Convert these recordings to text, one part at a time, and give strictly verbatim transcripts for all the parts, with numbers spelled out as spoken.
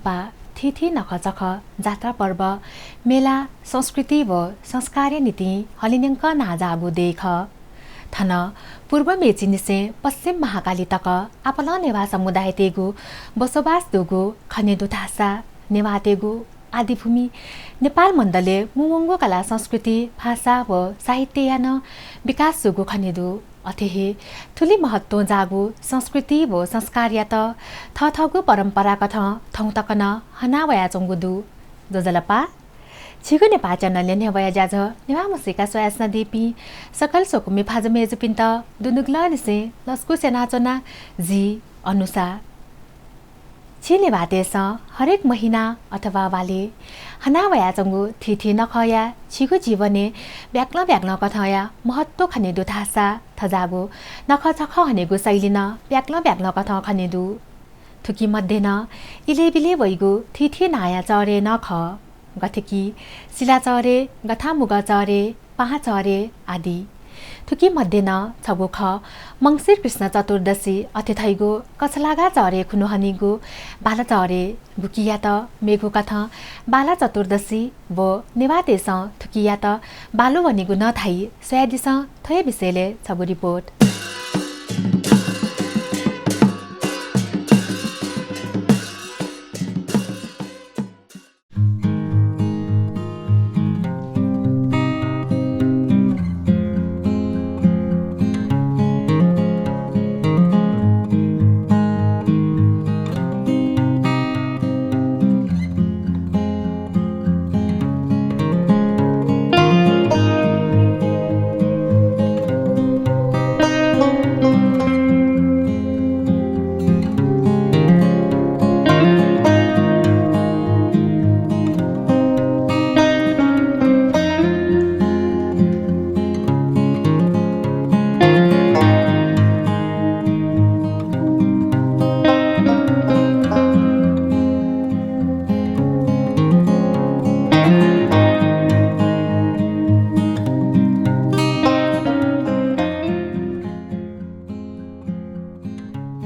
पा थीथी नखःचखः जात्रा पर्व, मेला, संस्कृति व संस्कारया निंतिं हलिंन्यंक नांजाःगु देय् खः। थन पूर्व मेचीनिसें पश्चिम महाकाली तक आपालं नेवाः समुदायतय्गु बसोबास दुगु खने दु धाःसा नेवाःतय्गु आदिभूमि नेपाल मण्डलय् मुंवंगु कला संस्कृति, भाषा व साहित्यया नं विकास जूगु खने दु। अथे हे थुलि महत्वं जाःगु संस्कृति व संस्कारयात थःथःगु परम्पराकथं थौं तक नं हना वयाच्वंगु दु। ज्वजलपा। झीगु नेपाः च्यानलय् न्ह्यब्वया ज्याझ्वः नेवाः म्हसीका स्वयाच्वनादीपिं सकल स्वकुमि भाजु मय्जुपिन्त दुनुगलंनिसें लसकुस यानाच्वना, जि अनुषा। झी नेवाःतय्सं हरेक महिना अथवा वालय् हना वयाच्वंगु थीथी नखःया झीगु जीवनय् ब्याक्लं ब्याक्लं कथंया महत्व खने दु धाःसा थज्याःगु नखःचखः हनेगु शैली नं ब्याक्लं ब्याक्लं कथं खने दु। थुकी मध्ये नं इलय् बिलय् वइगु थीथी नांया चःह्रे नं खः। गथे कि सिलाचःह्रे, गथांमुगःचःह्रे, पाहांचःह्रे आदि। थुकी मध्ये नं छगू खः मंसिर कृष्ण चतुर्दशी अथे धइगु कछलागा चःह्रे खुन्हु हनीगु बालाचःह्रे, गुकियात मेगु कथं बाला चतुर्दशी व नेवाःतय्सं थुकियात बालु वनीगु नं धाइ। स्वयादिसँ, थ्व हे विषयलय् छगू रिपोर्ट।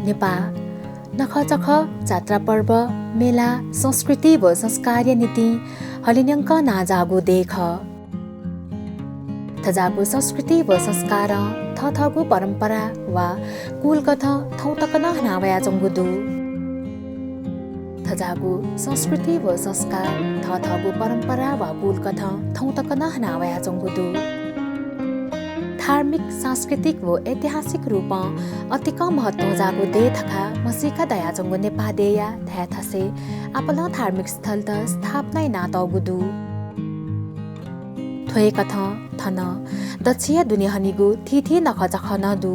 नेपाः नखःचखः, जात्रा पर्व, मेला, संस्कृति व संस्कारया निंतिं हलिंन्यंक नांजाःगु देय् खः। थज्याःगु संस्कृति व संस्कारं थःथःगु परम्परा वा कुलकथं थौं तक नं हना वयाच्वंगु दु। थज्याःगु संस्कृति व संस्कार थःथःगु परम्परा वा कुलकथं थौं तक नं हना वयाच्वंगु दु। धार्मिक, सांस्कृतिक व ऐतिहासिक रूपं अतिकं महत्वं जाःगु देय् धकाः म्हसीका दयाच्वंगु नेपाः देय्या थाय् थसें आपालं धार्मिक स्थलत स्थापना यानातःगु दु। थ्व हे कथं थन दच्छिया दुने हनीगु थीथी नखःचखः नं दु।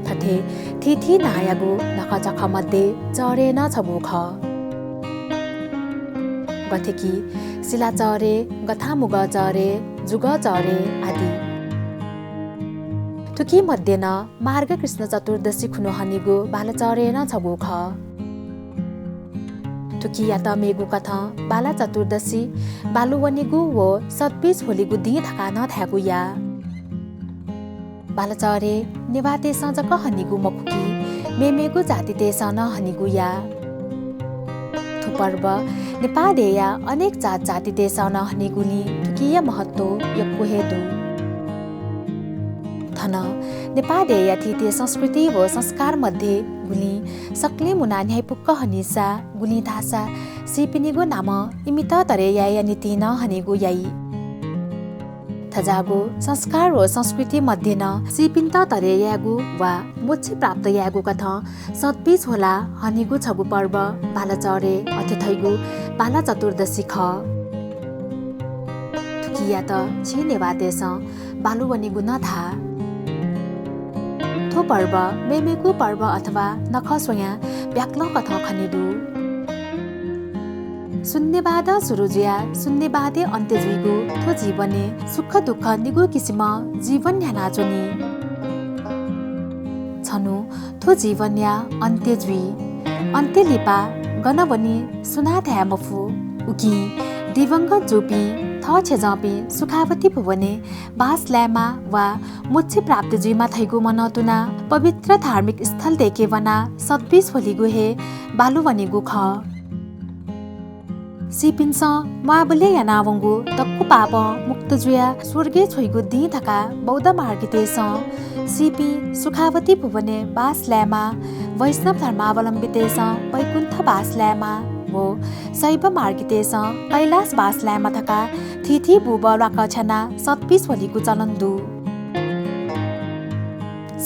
थथे थीथी नांयागु नखःचखः मध्ये चःह्रे नं छगू खः। गथे कि सिलाचःह्रे, गथांमुगःचःह्रे, जुगःचःह्रे आदि। थुकी मध्ये नं मार्गकृष्ण चतुर्दशी खुन्हु हनीगु बालाचःह्रे नं छगू खः। थुकियात मेगु कथं बाला चतुर्दशी, बालु वनीगु व सतबीज ह्वलीगु दिं धकाः नं धायेगु याः। बालाचःह्रे नेवाःतय्सं जक हनीगु मखु कि मेमेगु जातितय्सं नं हनीगु याः। थ्व पर्व नेपाः देय्या अनेक जात जातितय्सं नं हनीगुलिं थुकिया महत्व यक्व हे दु। थन नेपाः देय्या थीथी संस्कृति व संस्कार मध्ये गुलिं सकलें मुनाः न्ह्याइपुक हनीसा, गुलिं धाःसा सीपिनिगु नामं इमित तरे यायेया निंतिं नं हनीगु याइ। थज्याःगु संस्कार व संस्कृति मध्ये नं सीपिन्त तरे यायेगु वा मोक्ष प्राप्त यायेगु कथं सतबीज ह्वलाः हनीगु छगू पर्व बालाचःह्रे अथे धइगु बाला चतुर्दशी खः। थुकियात झी नेवाःतय्सं बालु वनीगु नं धाः। थ्व पर्व मेमेगु पर्व अथवा नखः स्वयां ब्याक्लं कथं खने दु। शून्यवादं सुरु जुयाः शून्यवादय् अन्त्य जुइगु थ्व जीवनय् सुख दुःख निगू किसिमं जीवन न्ह्यानाच्वनी। छन्हु थ्व जीवनया अन्त्य जुइ। अन्त्य लिपा गन वनी सुनां धाये मफु। उकिं दिवंगत जूपिं थः छेँजःपिं सुखावती भुवने बास लायेमा वा मोक्ष प्राप्त जुइमा धइगु मनंतुनाः पवित्र धार्मिक स्थल देके वनाः सतबिस ह्वलिगु हे बालु वनेगु खः। सीपिन्सं म्वाःबलय् यानावंगु दक्व पापं मुक्त जुयाः स्वर्गय् छ्वइगु दिं धकाः बौद्ध मार्गीतय्सं सीपिं सुखावती भुवने बास लायेमा, वैष्णव धर्मावलम्बीतय्सं वैकुण्ठ बास लायेमा व शैव मार्गीतय्सं कैलास बास लायेमा धकाः थीथी बुबः ल्वाकछ्यानाः सतबिस ह्वलिगु चलन दु।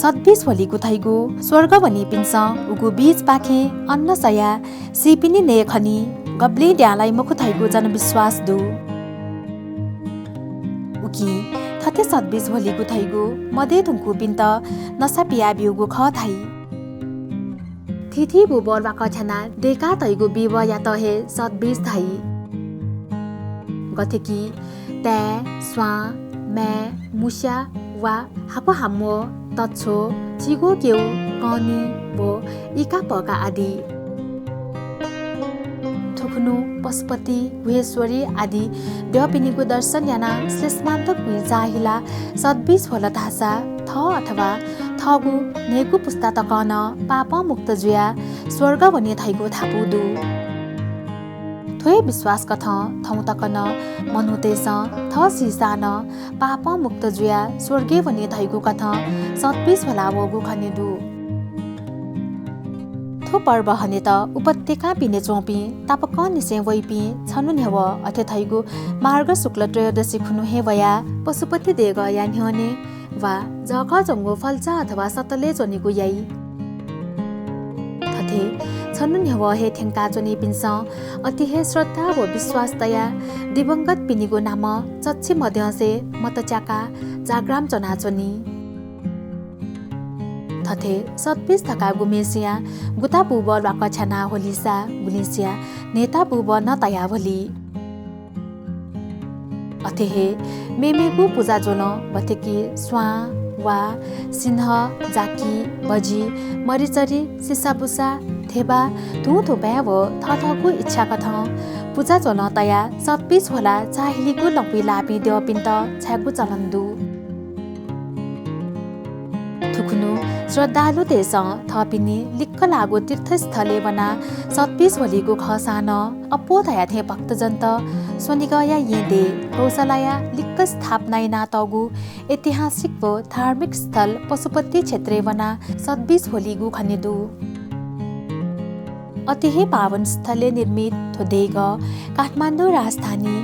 सतबिस ह्वलिगु धइगु स्वर्ग वनीपिन्सं उगु बीजपाखें अन्न सयाः सीपिनि नये खनी, गबलें द्यां लाइ मखु धइगु जनविश्वास दु। उकिं थथे सतबिस ह्वलिगु धइगु मदये धुंकूपिन्त नसा पियाब्यूगु खः धाइ। थीथी बुबः ल्वाकछ्यानाः दय्का तइगु बिबःयात हे सतबिस धाइ। गथे कि ताय्, स्वां, माय्, मुस्या वा हाकुहाम्व, तछ्व, चिगो क्यउ, कनी व इका पका आदि। थुखुन्हु पशुपति, गुहेश्वरी आदि द्यःपिनिगु दर्शन यानाः श्लेष्मान्त कुँइ चाःहिलाः सतबिस ह्वल धाःसा थः अथवा थःगु न्हय्गू पुस्ता तकं नं पापं मुक्त जुयाः स्वर्ग वने धइगु धापू दु। थ्व हे विश्वासकथं थौं तक नं मनूतय्सं थः सीसां नं पापं मुक्त जुयाः स्वर्गय् वने धइगु कथं सतबिस ह्वला वःगु खने दु। थ्व पर्व हनेत उपत्यकां पिने च्वंपिं तापाकंनिसें वइपिं छन्हु न्ह्यवः अथे धइगु मार्ग शुक्ल त्रयोदशी खुन्हु हे वयाः पशुपति देगःया न्ह्यःने वा जःखः च्वंगु फल्चा अथवा सतलय् च्वनेगु याइ। थथे छन्हु न्ह्यवः हे थ्यंका च्वनीपिन्सं अति हे श्रद्धा व विश्वास तयाः दिवंगतपिनिगु नामं चच्छि मद्यंसे मत च्याकाः जाग्राम च्वनाच्वनी। थथे सतबिस धकाः गुम्हेसिया गुता बुबः ल्वाकछ्याना ह्वलिसा गुलिसिया न्हय्ता बुबः नं तया ह्वली। अथे हे मेमेगु पुजा ज्वलं भतिकि स्वां, वा, सिन्ह, जाकि, बजि, मरिचरि, सिसाबुसा, धेबा, धुंधुंपाँय् व थःथःगु इच्छाकथं पुजा ज्वलं तयाः सतबिस ह्वला चाःहिलिगु लँपुइ लाःपिं द्यःपिन्त छायेगु चलन दु। थुखुन्हु श्रद्धालुतय्सं थःपिनि लिक्क लाःगु तीर्थस्थलय् वनाः सतबिस ह्वलीगु खःसां नं अप्वः धयाथें भक्तजनत स्वनिगःया येँ देय् कौशलाया लिक्क स्थापना यानातःगु ऐतिहासिक व धार्मिक स्थल पशुपति क्षेत्रय् वनाः सतबिस ह्वलीगु खने दु। अति हे पावन स्थलय् निर्मित थ्व देगः काठमाडौं राजधानी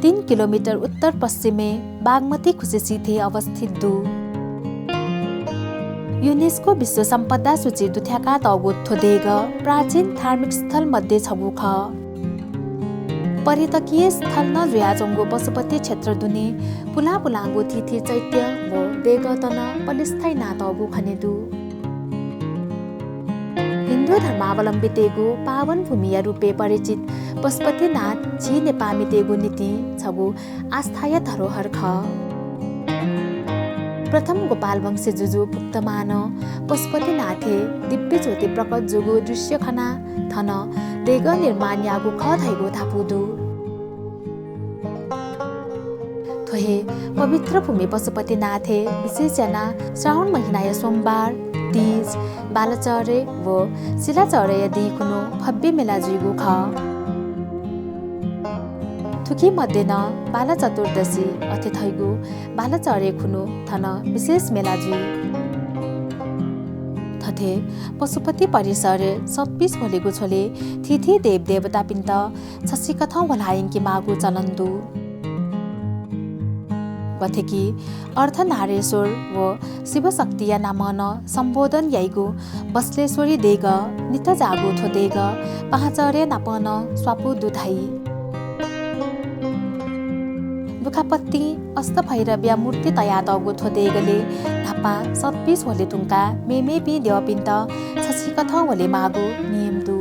तीन किलोमिटर उत्तर पश्चिमय् बागमती खुसिसिथय् अवस्थित दु। युनेस्को विश्व सम्पदा सूची दुथ्याकातःगु थ्व देगः प्राचीन धार्मिक स्थल मध्ये छगू खः। पर्यटकीय स्थल नं जुयाच्वंगु पशुपति क्षेत्र दुने पुलांपुलांगु थीथी चैत्य व देगःत नं पलिस्था यानातःगु खने दु। हिन्दू धर्मावलम्बीतय्गु पावन भूमिया रूपय् परिचित पशुपतिनाथ झी नेपाःमितय्गु निंतिं छगू आस्थाया धरोहर खः। प्रथम गोपालवंशी जुजु भुक्तमानं पशुपतिनाथय् दिव्य ज्योति प्रकट जूगु दृश्य खनाः थन देगः निर्माण याःगु खः धइगु धापू दु। थ्व हे पवित्र भूमि पशुपतिनाथय् विशेष यानाः श्रावण महिनाया सोमबार, तीज, बालाचह्रे व सिलाचह्रेया दिं खुन्हु भव्य मेला जुइगु खः। थुकी मध्ये नं बालाचतुर्दशी अथे धइगु बालाचह्रे खुन्हु थन विशेष मेला जुइ। थथे पशुपति परिसरय् सतबिस ह्वलेगु झ्वलय् थीथी देवदेवतापिन्त छसिकथं ह्वला यंकेमाःगु चलन दु। गथे कि अर्धनारेश्वर व शिवशक्तिया नामं नं सम्बोधन याइगु बसलेश्वरी देगः नित जाःगु थ्व देगः पाहांचह्रे नापं नं स्वापू दु धाइ। दुखापत्तिं अष्टभैरवया मूर्ति तयातःगु थ्व देगलय् न्हापां सतबिस ह्वले धुंकाः मेमेपिं द्यःपिन्त छसिकथं ह्वलेमाःगु नियम दु।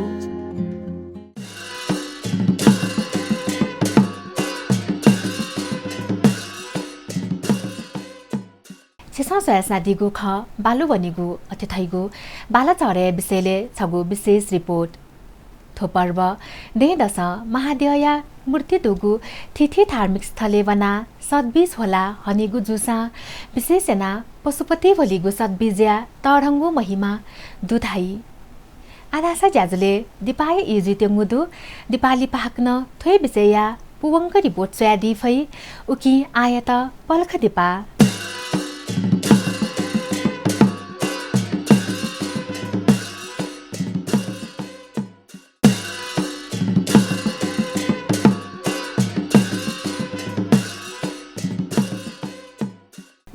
छिसं स्वयाच्वनादीगु खः बालु वनेगु अथे धइगु बालाचह्रेया विषयलय् छगू विशेष रिपोर्ट। थ्व पर्व दँय्‌दसं महाद्यःया मूर्ति दुगु थीथी धार्मिक स्थलय् वनाः सतबिस ह्वला हनेगु जूसां विशेष यानाः पशुपति ह्वलिगु सतबिसया तःधंगु महिमा दु धाइ। आः धाःसा ज्याझ्वलय् दिपाया ई जुइत्यंगु दु। दिपा लिपा हाकनं थ्व हे विषयया पूवंक रिपोर्ट स्वयादी फइ। उकिं आःयात पलख दिपा।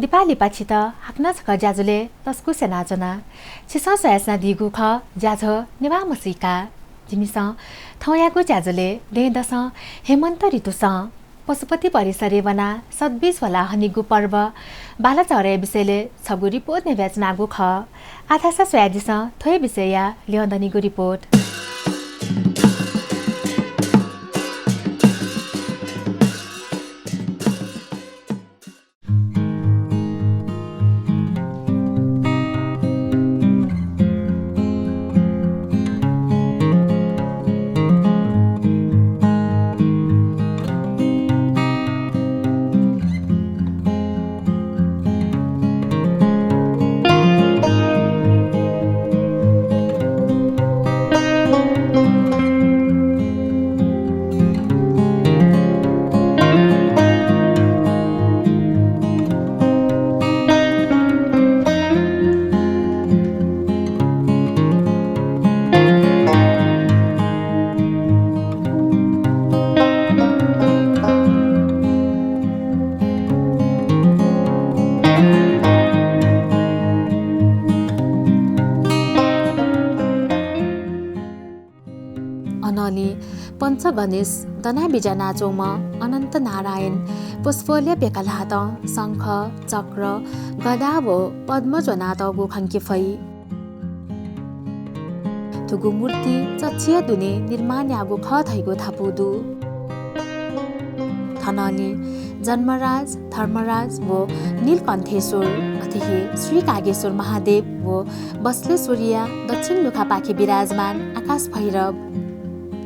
दिपा लिपा छित हाकनं छकः ज्याझ्वलय् तसकूस यानाच्वना। छिसं स्वयाच्वनादीगु खः ज्याझ्वः नेवाः म्हसीका। जिमिसं थौंयागु ज्याझ्वलय् दँय्‌दसं हेमन्त ऋतुसं पशुपति परिसरय् वनाः सतबिस ह्वला हनीगु पर्व बालाचह्रया विषयलय् छगू रिपोर्ट न्ह्यब्वयाच्वनागु खः। आः धाःसा स्वयादिसँ थ्व हे विषयया ल्यं दनिगु रिपोर्ट। अनंलि पञ्चगणेश दनाबिज्यानाच्वंम्ह अनन्त नारायण पशुपतिया प्यखा ल्हातं शंख, चक्र, गदा व पद्म ज्वनातःगु खंके फइ। थुगु मूर्ति चच्चिया दुने निर्माण याःगु खः धइगु धापू दु। थनंलि जन्मराज, धर्मराज व नीलकण्ठेश्वर, अथे हे श्रीकागेश्वर महादेव व बसलेश्वरीया दक्षिण लुखापाखे विराजमान आकाश भैरव।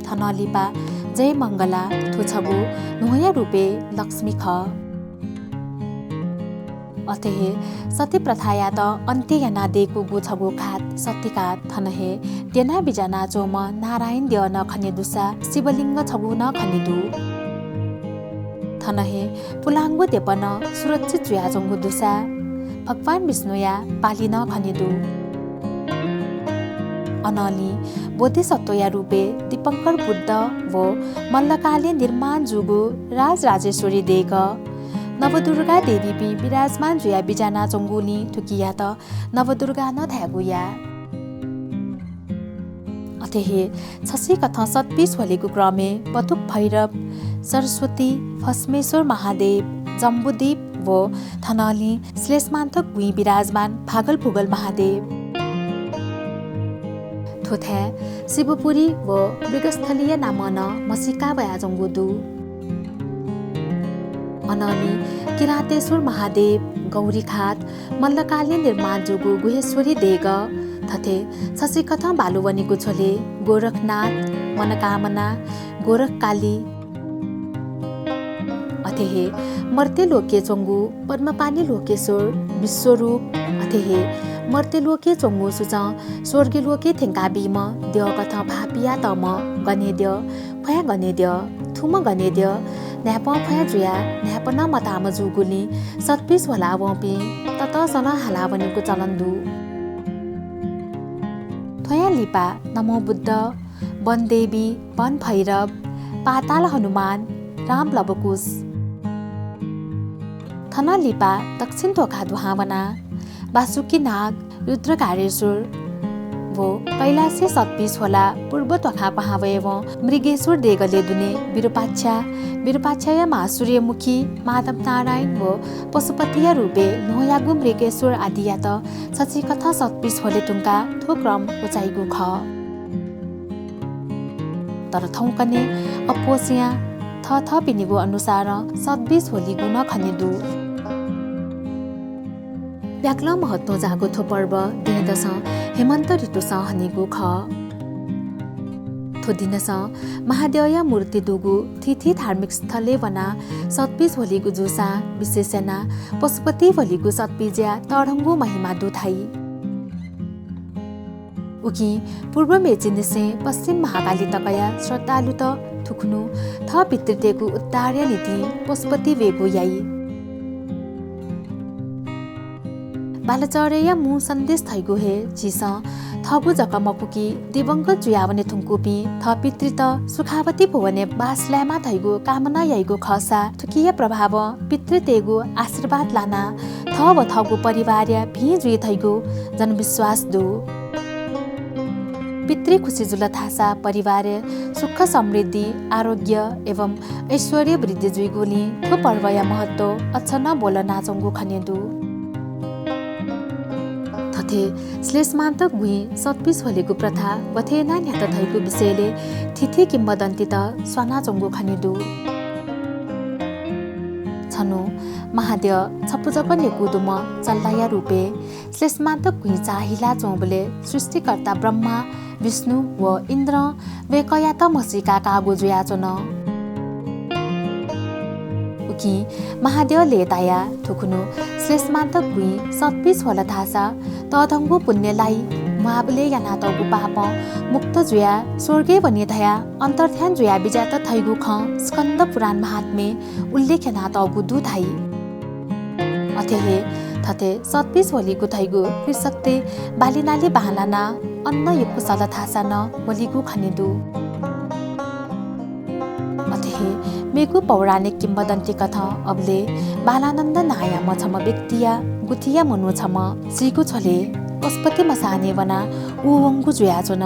थनं लिपा जयमंगला, थ्व छगू न्हूया रूपय् लक्ष्मी खः। अथे हे सती प्रथायात अन्त्य यानादीगु छगू घाट सतीघाट, थन हे द्यनाबिज्यानाच्वंम्ह नारायण द्यः नं खने दुसा शिवलिङ्ग छगू नं खने दु। थन हे पुलांगु द्यपं सुरक्षित जुयाच्वंगु दुसा भगवान विष्णुया पालि नं खने दु। अनंलि बोधिसत्वया रूपय् दीपंकर बुद्ध व मल्लकालय् निर्माण जूगु राजराजेश्वरी देगः, नवदुर्गा देवीपिं विराजमान जुयाः बिज्यानाच्वंगुलिं थुकियात नवदुर्गा नं धायेगु याः। अथे हे छसिकथं सतपिस ह्वलेगु क्रमय् बटुक भैरव, सरस्वती, भस्मेश्वर महादेव, जम्बुद्वीप व थनंलि श्लेषमान्त गुँइ विराजमान भागलभुगल महादेव। थुथाय् शिवपुरी व मृगस्थलीया नामं नं म्हसीका वयाच्वंगु दु। अनंलि किरातेश्वर महादेव, गौरीघाट, मल्लकालय् निर्माण जूगु गुह्येश्वरी देगः, थथे छसिकथं बालु वनेगु झ्वलय् गोरखनाथ, मनकामना, गोरखकाली, अथे हे मर्त्यलोकय् च्वंगु पद्मपाणि लोकेश्वर, विश्वरूप, अथे हे मर्त्यलोकय् च्वंगु सुचं स्वर्गलोकय् थ्यंकाबीम्ह द्यःकथं भाःपिया तःम्ह गनेद्यः, ख्वाँय् गनेद्यः, थुम्ह गनेद्यः न्हाय्पं ख्वाँय् जुयाः न्हाय्पनं मताःम्ह जूगुलिं सतपिस ह्वलावंपिं ततःसलं हालावनेगु चलन दु। थ्वयां लिपा नमो बुद्ध, वन देवी, वन भैरव, पाताल हनुमान, राम लवकुश। थनं लिपा दक्षिण ध्वाखा दुहां वनाः वासुकी नाग, रुद्रघारेश्वर व कैलाशय् सतपिस ह्वलाः पूर्व ध्वाखा दुहां वयेवं मृगेश्वर देगलय् दुने विरूपाक्षा, विरूपाक्षाया मां सूर्यमुखी, माधव नारायण व पशुपतिया रूपय् न्हूयागु मृगेश्वर आदियात छसिकथं सतपिस ह्वले धुंकाः थ्व क्रम क्वचाइगु खः। तर थौंकन्हय् अप्वःसियां थःथःपिनिगु अनुसारं सतपिस ह्वलीगु नं खने दु। ब्याकलं महत्वं जाःगु थ्व पर्व दँय्‌दसं हेमन्त ऋतुसं हनीगु खः। थ्व दिनसं महाद्यःया मूर्ति दुगु थीथी धार्मिक स्थलय् वनाः सतपीस ह्वलिगु जूसां विशेष यानाः पशुपति ह्वलिगु सतपीज्या तःधंगु महिमा दु धाइ। उकिं पूर्व मेचीनिसें पश्चिम महाकाली तकया श्रद्धालुत थुखुन्हु थः पितृतय्गु उद्धारया निंतिं पशुपति वयेगु याइ। बालाचह्रेया मू सन्देश धइगु हे झीसं थःगु जक मखु कि दिवंगत जुयावने धुंकूपिं थः पितृत सुखावती भुवनय् बास लायेमा धइगु कामना याइगु खःसा थुकिया प्रभावं पितृतय्गु आशीर्वाद लानाः थः व थःगु परिवारया भिं जुइ धइगु जनविश्वास दु। पितृ खुसी जुल धाःसा परिवारय् सुख समृद्धि, आरोग्य एवं ऐश्वर्य वृद्धि जुइगुलिं थ्व पर्वया महत्व अझ नं ब्वलनाच्वंगु खने दु। थथे श्लेषमान्त गुँइ सतपीस ह्वलेगु प्रथा गथे यानाः न्ह्यात धइगु विषयलय् थीथी किंवदन्तीत स्वानाच्वंगु खने दु। छन्हु महाद्यः छपु जक न्ह्यकू दुम्ह चल्लाया रूपय् श्लेषमान्त गुँइ चाःहिला च्वंबलय् सृष्टिकर्ता ब्रह्मा, विष्णु व इन्द्रं वय्कःयात म्हसीका काःगु जुयाच्वन। उकिं महाद्यः लय्तायाः थुखुन्हु श्लेषमान्त गुँइ सतपीस ह्वल धाःसा तःधंगु पुण्य लाइ म्वाःबलय् यानातःगु पापं मुक्त जुयाः स्वर्गय् वनी धयाः अन्तर्ध्यान जुयाः बिज्यात धइगु खँ स्कन्द पुराण महात्म्यय् उल्लेख यानातःगु दु धाइ। अथे हे थथे सतपीस ह्वलिगु धइगु कृषकतय् बालीनाली बांलानाः अन्न यक्व सल धाःसा नं ह्वलिगु खने दु। अथे हे मेगु पौराणिक किंवदन्ती कथं अबलय् बालानन्द नांयाम्ह छम्ह व्यक्तिया गुथिया मनू छम्ह सीगु झ्वलय् पशुपति मसानय् वनाः ऊ वंगु जुयाच्वन।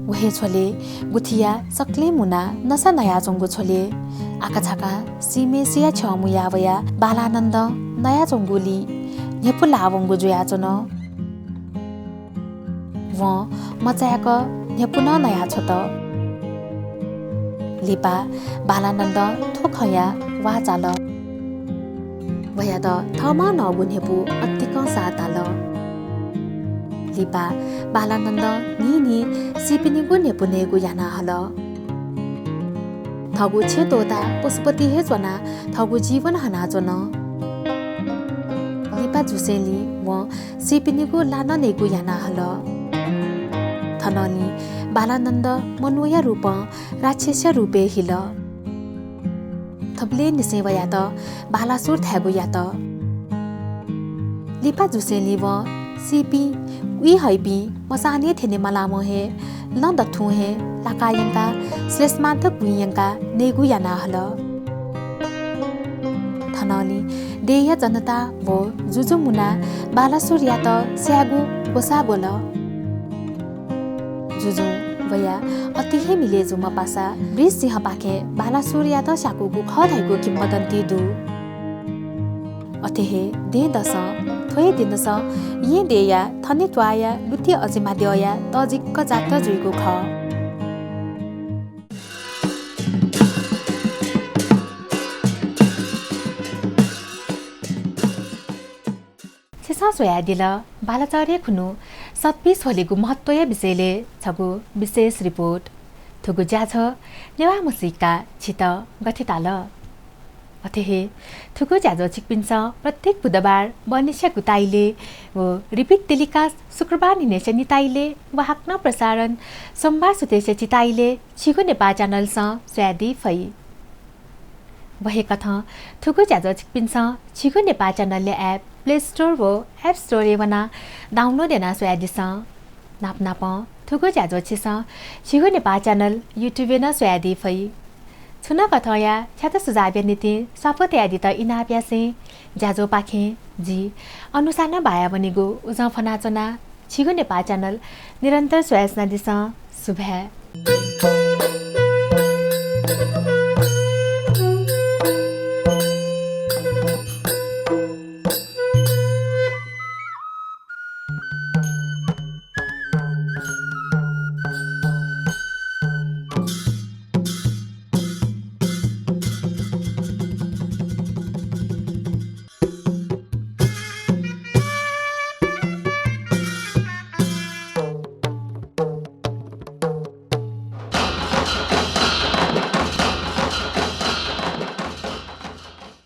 व हे झ्वलय् गुथिया सकलें मुनाः नसा नयाच्वंगु झ्वलय् आकाझाकां सीम्हेसिया छ्यं मुया वयाः बालानन्दं नयाच्वंगुलिं न्ह्यपु लाः वंगु जुयाच्वन। वं मचाय्क न्ह्यपु नं नयाछ्वत। लिपा बालानन्दं थ्व खँया वाः चाल। वयात थःम्हं नःगु न्ह्यपु अतिकं साः ताल। लिपा बालानन्दं न्हिं न्हिं सीपिनिगु न्ह्यपु नयेगु याना हल। थःगु छेँ त्वःताः पशुपति हे च्वनाः थःगु जीवन हनाच्वन। लिपा जुसेंलि वं सीपिनिगु ला नं नयेगु याना हल। थनंलि बालानन्द मनूया रूपं राक्षसया रूपय् हिल। थुबलय् निसें वयात बालासुर धायेगु यात। लिपा जुसेंलि वं सीपिं उइ हइपिं मसानय् थ्यने मलाःवं हे लं दथुं हे लाका यंकाः श्लेषमान्त गुँइ यंकाः नयेगु याना हल। थनंलि देय्या जनता व जुजु मुनाः बालासुरयात स्यायेगु ग्वसाः ग्वल। जुजुं वयाः अति हे मिलय् जूम्ह पासा वृष सिंहपाखें बालासुरयात स्याकूगु खः धइगु किंवदन्ती दु। अथे हे दँय्‌दसं थ्व हे दिनसं येँ देय्‌या थने त्वाःया लुति अजिमा द्यःया तःजिक जात्रा जुइगु खः। छिसं स्वयादिल बालाचह्रे खुन्हु सतपीस ह्वलेगु महत्वया विषयलय् छगू विशेष रिपोर्ट। थुगु ज्याझ्वः नेवाः म्हसीका छित गथे ताल? अथे हे थुगु ज्याझ्वः छिकपिन्सं प्रत्येक बुधबार बहनिसिया गुताइलय् व repeat telecast शुक्रबार न्हिनय्‌सिया निताइलय् व हाकनं प्रसारण सोमबार सुथय्‌सिया चिताइलय् छिगु नेपाः च्यानलसं स्वयादी फइ। व हे कथं थुगु ज्याझ्वः छिकपिन्सं छिगु नेपाः च्यानलया app Play Store व App Store-य् वनाः download यानाः स्वयादिसँ। नापनापं थुगु ज्याझ्वः छिसं छिगु नेपाः च्यानल YouTube-य् नं स्वयादी फइ। छुं नं कथंया छ्यात सुझावया निंतिं स्वापू तयादीत इनाप यासें ज्याझ्वःपाखें जि अनुसानं बायावनेगु उजं फ्वनाच्वना। छिगु नेपाः च्यानल निरन्तर स्वया च्वनादिसँ। सुभाय्।